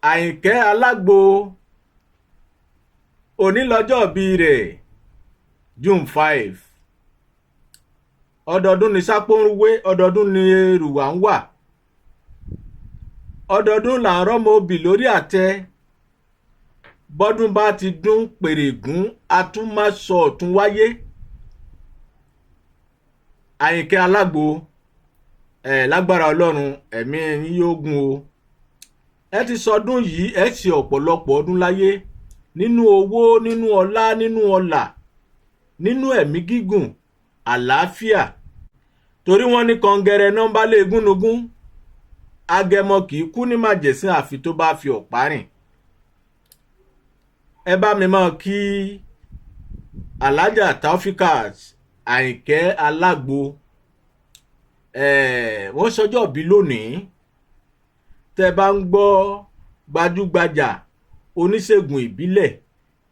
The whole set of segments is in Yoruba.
Àyìnkẹ́ Alágbo, òní lọ́jọ́ bí rẹ̀, June 5. Ọdọọdún ni sápó ń wé, ọdọọdún ni èrùwà ń wà, ọdọọdún là ń rọ́mọ obì lórí àtẹ. Bọ́dún bá ti dún pèrègún, atúmáṣọ ọ̀tún wáyé. Àyìnkẹ́ Alágbo, ẹ̀ lágbára Ọlọ́run, ẹ̀mí yín yóò gùn o. Ẹ ti sọdún yìí, ẹ ṣe ọ̀pọ̀lọpọ̀ ọdún láyé, nínú owó, nínú ọlá, nínú ọlà, nínú ẹ̀mí gígùn, àlàáfíà, torí wọ́n ní kọ̀ǹgẹ̀rẹ̀ nọ́mbà lé gúnugún, agẹmọ kì í kú ní màjèsín àfi tó bá fi ọ̀pá rìn. Ẹ bá mi máa kí Alhaja Taofikat Àyìnkẹ́ Alágbo. Wọ́n ṣọjọ́ bí lónìí. Tẹ́ bá ń gbọ́ gbajúgbajà oníṣègùn ìbílẹ̀,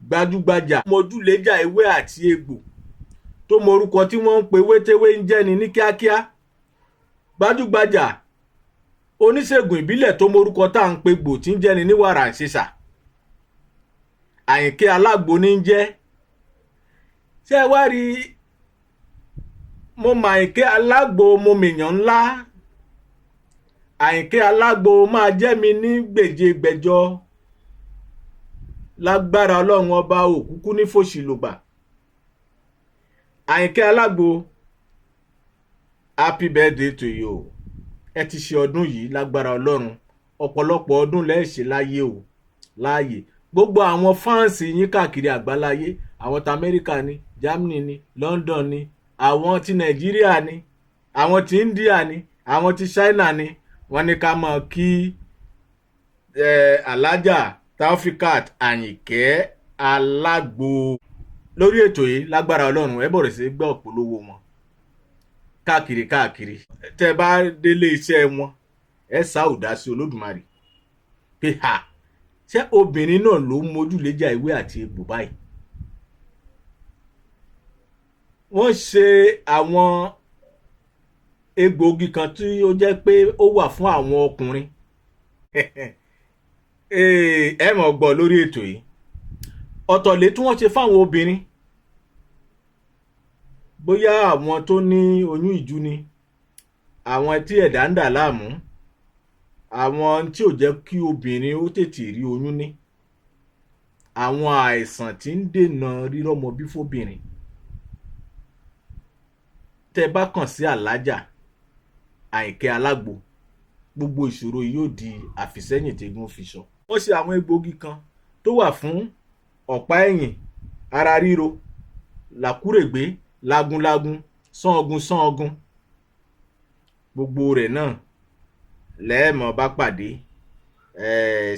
gbajúgbajà mojúlẹ́jà ewé àti egbò, tó mọ orúkọ tí wọ́n ń pe wétéwé ń jẹ́ni ní kíákíá, gbajúgbajà oníṣègùn ìbílẹ̀ tó mọ orúkọ tá à ń pe gbò tí ń jẹ́ni ní wàrà ń ṣèṣà, Àyìnkẹ́ Alágbo ní ń jẹ́. Ṣé ẹ wá rí, mo mọ Àyìnkẹ́ Alágbo, mo mèèyàn ńlá. Àyìnkẹ́ Alágbo máa jẹ́ mi ní gbèjègbèjọ. Lágbára Ọlọ́run Ọba, òkúkú ní fòṣì lògbà. Àyìnkẹ́ Alágbo, happy birthday to you. Ẹ ti ṣe ọdún yìí, lágbára Ọlọ́run, ọ̀pọ̀lọpọ̀ ọdún lẹ́ẹ̀ṣẹ̀ láyé o, láàyè. Gbogbo àwọn fans yín káàkiri àgbáláyé, àwọn ti Amẹ́ríkà ní, Germany ní, London ní, àwọn ti Nàìjíríà ní, àwọn ti India ní, àwọn ti China ní, wọ́n ní ká mọ̀ kí Alhaja Taofikat Àyìnkẹ́ Alágbo lórí ètò yìí. Lágbára Ọlọ́run, ẹ bọ̀rẹ̀ sí gbọ́ òpolówó wọn káàkiri káàkiri. Tẹ́ bá délé iṣẹ́ wọn, ẹ sá ò dá sí Olódùmarè pé ha, ṣé obìnrin náà ló ń mójúlẹ́jà ewé àti egbò báyìí? Wọ́n ṣe àwọn egbòogi kan tí ó jẹ́ pé ó wà fún àwọn ọkùnrin. Ẹ mọ̀ gbọ́ lórí ètò yìí. Ọ̀tọ̀ lè tí wọ́n ṣe fáwọn obìnrin, bóyá àwọn tó ní oyún ìjú ni, àwọn tí ẹ̀dá ń dà láàmú, àwọn tí ò jẹ́ kí obìnrin ó tètè rí oyún ní, àwọn àìsàn tí ń dènà rírọ́mọ bí fóbìnrin. Tẹ́ bá kàn sí Alhaja Àyìnkẹ́ Alágbo, gbogbo ìṣòro yìí yóò di àfìsẹ́yìn tẹ́gùn fi sọ. Wọ́n ṣe àwọn egbòogi kan tó wà fún ọ̀pá ẹ̀yìn, ara ríro, làkúrègbé, lagunlagun, sángun sángun, gbogbo rẹ̀ náà lẹ́ẹ̀mọ́ bá pàdé.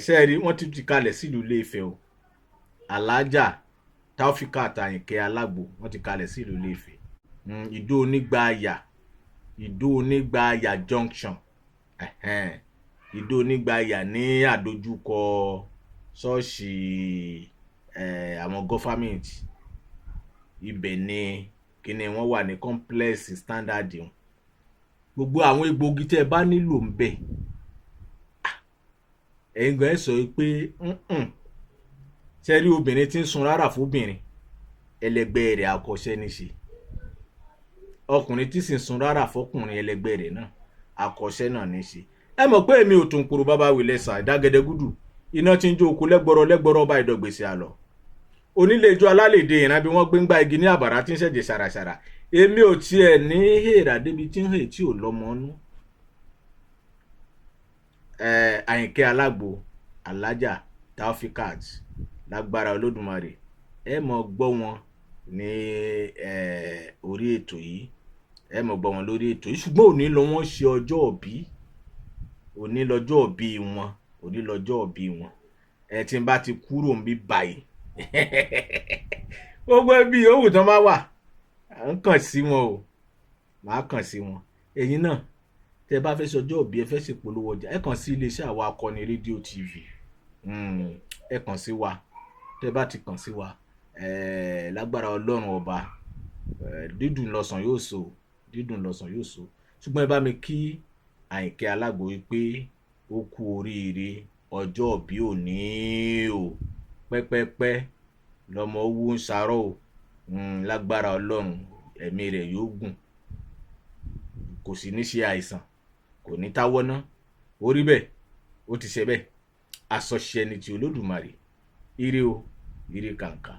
Ṣe é rí, wọ́n ti ti kalẹ̀ sílùú Ilé-Ifẹ̀ o. Alhaja Taofikat Àyìnkẹ́ Alágbo, wọ́n ti kalẹ̀ sílùú Ilé-Ifẹ̀, Ìdó Onígbàyà, Ìdó Onígbàyà junction, Ìdó Onígbàyà ní àdójúkọ ṣọ́ọ̀ṣì àwọn government. Ibẹ̀ ni kíni wọ́n wà ní complex standard wọn. Gbogbo àwọn egbòogi tẹ́ ẹ bá nílò ń bẹ̀, ẹ̀yin gan ẹ sọ pé ṣe rí obìnrin tí ń sun rárá fóbìnrin ẹlẹgbẹ́ rẹ̀, akọ́ṣẹ́ níṣe. Ọkùnrin tí sì ń sun rárá fọkùnrin ẹlẹgbẹ́ rẹ̀ náà, akọ́ṣẹ́ náà níṣe. Ẹ mọ̀ pé èmi ò tún kúrò bàbá wìlẹ̀ sà ìdágẹdẹgúdù iná tí ń jó oko lẹ́gbọ̀rọ̀ lẹ́gbọ̀rọ̀, ọba ìdọ̀gbèsè àlọ́ onílé ijó alálèdè ìran bí wọ́n gbé ń gbá igi ní àbàrà tí ń ṣẹ̀jẹ̀ ṣàràṣàrà. Èmi ò tiẹ̀ ní hèrà débi tí ń hè tí ò lọ́mọ nú. Àyìnkẹ́ Alágbo, Alhaja Taofikat, lágbára Olódùmarè, ẹ mọ̀ gbọ́ wọn ní orí ètò yìí, ẹ mọ̀ gbọ́ wọn lórí ètò yìí. Ṣùgbọ́n òní lọ wọ́n ṣe ọjọ́ òbí, òní lọ́jọ́ òbí wọn, òní lọ́jọ́ òbí wọn. Ẹ tí n bá ti kúrò ń bí báyìí, gbogbo ẹbí yòówù tán bá wà, à ń kàn sí wọn o, màá kàn sí wọn. Ẹ̀yin náà, tẹ́ bá fẹ́ ṣọjọ́ òbí, ẹ fẹ́ ṣèpolówó ọjà, ẹ kàn sí iléeṣẹ́ àwa Akọni Rédíò TV. Ẹ kàn sí wa. Tẹ́ bá ti kàn sí wa, lágbára Ọlọ́run Ọba, dídùn lọ́sàn yóò so, dídùn lọ́sàn yóò so. Ṣùgbọ́n ẹ bá mi kí Àyìnkẹ́ Alágbo wípé ó kú oríire. Ọjọ́ òbí òní o, pẹ́pẹ́pẹ́ lọmọ owó ń sarọ́ o. Lágbára Ọlọ́run, ẹ̀mí rẹ̀ yóò gùn, kò sì ní ṣe àìsàn, kò ní táwọ́ ná. Ó rí bẹ́ẹ̀, ó ti ṣe bẹ́ẹ̀, àsọṣẹ ni ti Olódùmarè. Ire o, ire kàǹkà.